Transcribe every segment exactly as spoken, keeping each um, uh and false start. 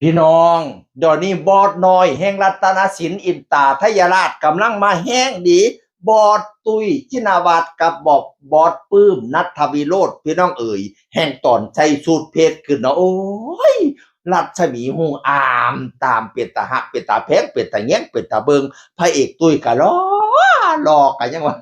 พี่น้อง เดี๋ยวนี้บอสน้อยแห่งรัตนสินอินตาทยราชกำลังมาแฮงดี บอสตุ้ยชินวัตรกับบอส บอสปื้มณัฐวิโรจน์ พี่น้องเอ๋ย แห่งตอนใส่สูทเพชรขึ้นเนาะ โอ้ย รัศมีฮุ่งอามตาม เป็นตาฮัก เป็นตาแพง เป็นตาแยง เป็นตาเบิ่ง พระเอกตุ้ยก็หล่อ หล่อก็ยังว่า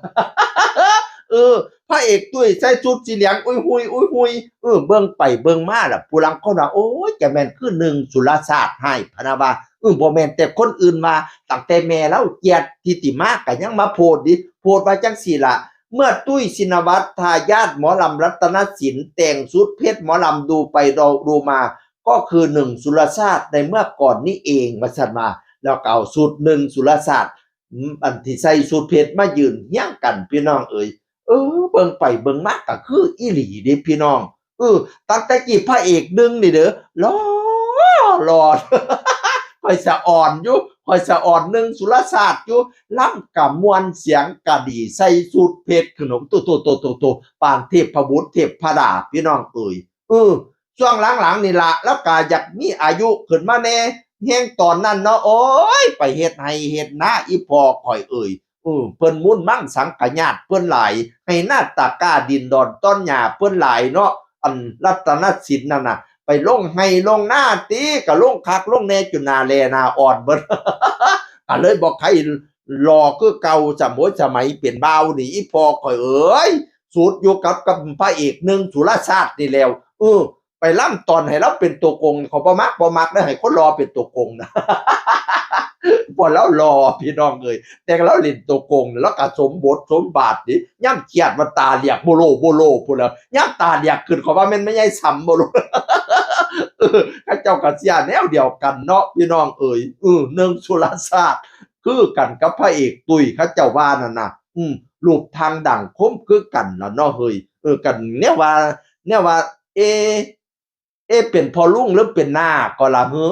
เออ พระเอกตุ้ยใส่ชุดสีเหลือง อุ้ยหุย อุ้ยหุย เออ เบิ่งไปเบิ่งมาล่ะ ผู้ลางคนว่า โอ้ย จะแม่นคือหนึ่งสุรชาติให้พะนะว่า เออ บ่แม่นแต่คนอื่นว่า ตั้งแต่แม่ลาวเจียดทิติมาก็ยังมาโพสต์ดิ โพสต์ว่าจังซี่ล่ะ เมื่อตุ้ยชินวัตร ทายาทหมอลำรัตนสิน แต่งชุดเพชรหมอลำ ดูไปดูมา ก็คือหนึ่งสุรชาติในเมื่อก่อนนี้เอง ว่าซั่นว่า แล้วก็เอาชุดหนึ่งสุรชาติ อืม อันที่ใส่ชุดเพชรมายืนเฮียงกัน พี่น้องเอ๋ย เออ เบิ่งไปเบิ่งมาก็คืออีหลีเด้พี่น้อง เออ ตั้งแต่กี้พระเอกหนึ่งนี่เด้อ หล่อ หล่อ ข้อยสะอ่อนอยู่ ข้อยสะอ่อนหนึ่งสุรชาติอยู่ ลำกะม่วนเสียงกะดี ใส่ชุดเพชรขึ้น โต โต โต โต โต ปานเทพบุตรเทพดา พี่น้องเอ๋ย เออ ช่วงหลังๆนี่ล่ะ แล้วก็อยากมีอายุขึ้นมาแน่ แฮงตอนนั้นเนาะ โอ้ย ไปเฮ็ดไฮ่เฮ็ดนา อีพ่อข้อยเอ๋ย เออ เพิ่นมุนมังสังกะญาติเพิ่นหลาย ไฮ่นาตะกร้าดินดอนต้นหญ้าเพิ่นหลายเนาะ อันรัตนสินนั่นน่ะ ไปลงไฮ่ลงนาติ ก็ลงคักลงแน่ จนหน้าแหล่หน้าอ่อนเบิด ก็เลยบ่ใครหล่อคือเก่า สมัย สมัยเป็นบ่าวนี่ อีพ่อข้อยเอ๋ย สุดอยู่กับ กับพระเอกหนึ่งสุรชาตินี่แล้ว เออ ไปลำตอนให้ลาวเป็นตัวโกง ข้อยบ่มัก บ่มักเด้อ ให้คนหล่อเป็นตัวโกงนะ พอลาวหล่อ พี่น้องเอ๋ย แต่ลาวเล่นตัวโกง ลาวก็สมบทสมบาทนี่ ยามเครียดว่าตาเหลียกโบโลโบโลพู้นแหล้ว ยามตาเหลียกขึ้น ข้อยว่าแม่นแม่ใหญ่สำโบโล เออ เขาเจ้าก็เชื่อแนวเดียวกันเนาะ พี่น้องเอ๋ย เออ หนึ่งสุรชาติ คือกันกับพระเอกตุ้ย เขาเจ้าว่านั่นน่ะ อืม รูปทางดั้งคมคือกันล่ะเนาะเฮ้ย เออ กันแนวว่า แนวว่า เอ เอ เป็นพ่อลุงหรือเป็นน้าก็ล่ะ หือ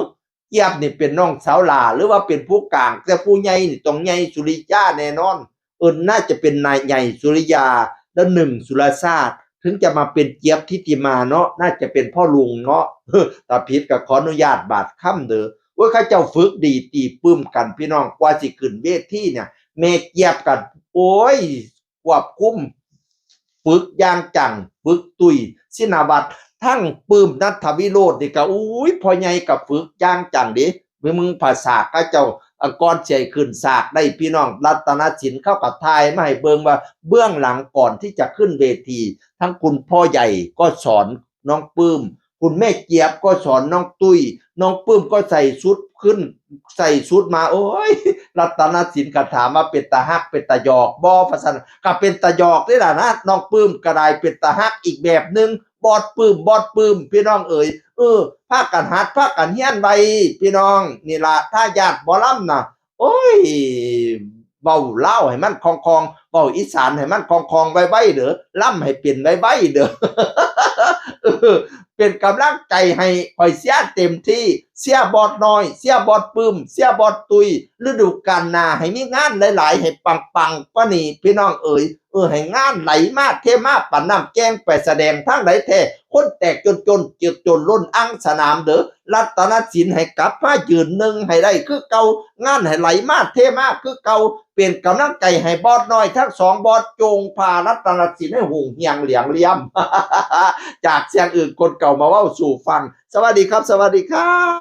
เจี๊ยบนี่เป็นน้องสาวหล้า หรือว่าเป็นผู้กลาง แต่ผู้ใหญ่นี่ต้องใหญ่สุริยาแน่นอน เออ น่าจะเป็นนายใหญ่สุริยา แล้วหนึ่งสุรชาติ ถึงจะมาเป็นเจี๊ยบทิติมาเนาะ น่าจะเป็นพ่อลุงเนาะ ถ้าผิดก็ขออนุญาตบาดคำเด้อ โอ้ย เขาเจ้าฝึกดีตีปื้มกันพี่น้อง กว่าสิขึ้นเวทีเนี่ย แม่เจี๊ยบกัน โอ้ย ควบคุม ฝึกอย่างจัง ฝึกตุ้ย ชินวัตร ทั้งปื้ม ณัฐวิโรจน์นี่ก็ อุ้ย พ่อใหญ่ก็ฝึกอย่างจังเด้ มึง มึงภาษาเขาเจ้า อังกรเสียขึ้นสากได้ พี่น้อง รัตนสินเขาก็ถ่ายมาให้เบิ่งว่า เบื้องหลังก่อนที่จะขึ้นเวที ทั้งคุณพ่อใหญ่ก็สอนน้องปื้ม คุณแม่เจี๊ยบก็สอนน้องตุ้ย น้องปื้มก็ใส่ชุดขึ้น ใส่ชุดมา โอ้ย รัตนสินก็ถามว่าเป็นตาฮัก เป็นตาหยอกบ่ ว่าซั่น ก็เป็นตาหยอกนี่ล่ะนะ น้องปื้มก็ได้เป็นตาฮักอีกแบบหนึ่ง บอสปื้ม บอสปื้ม พี่น้องเอ๋ย เออ พากันหัด พากันเฮียนไว้ พี่น้อง นี่ล่ะ ทายาทหมอลำน่ะ โอ้ย เว้าลาวให้มันคล่องๆ เว้าอีสานให้มันคล่องๆ ไวๆ เด้อ ลำให้เป็นไวๆ เด้อ เออ เป็นกำลังใจให้ ข้อยเชียร์เต็มที่ เชียร์บอสน้อย เชียร์บอสปื้ม เชียร์บอสตุ้ย ฤดูกาลหน้าให้มีงานหลายๆ ให้ปังๆ กว่านี้ พี่น้องเอ๋ย เออ ให้งานไหลมาเทมาปานน้ำแกง ไปแสดงทางใดแท้ คนแตกจนๆ เจือกจนล้นอังสนามเด้อ รัตนสินให้กลับมายืนหนึ่งให้ได้คือเก่า งานให้ไหลมาเทมาคือเก่า เป็นกำลังใจให้บอสน้อยทั้งสองบอส จงพารัตนสินให้ฮุ่งเฮียงเหลืองเลี้ยม จากเสียงอื่นคนเก่ามาเว้าสู่ฟัง สวัสดีครับ สวัสดีครับ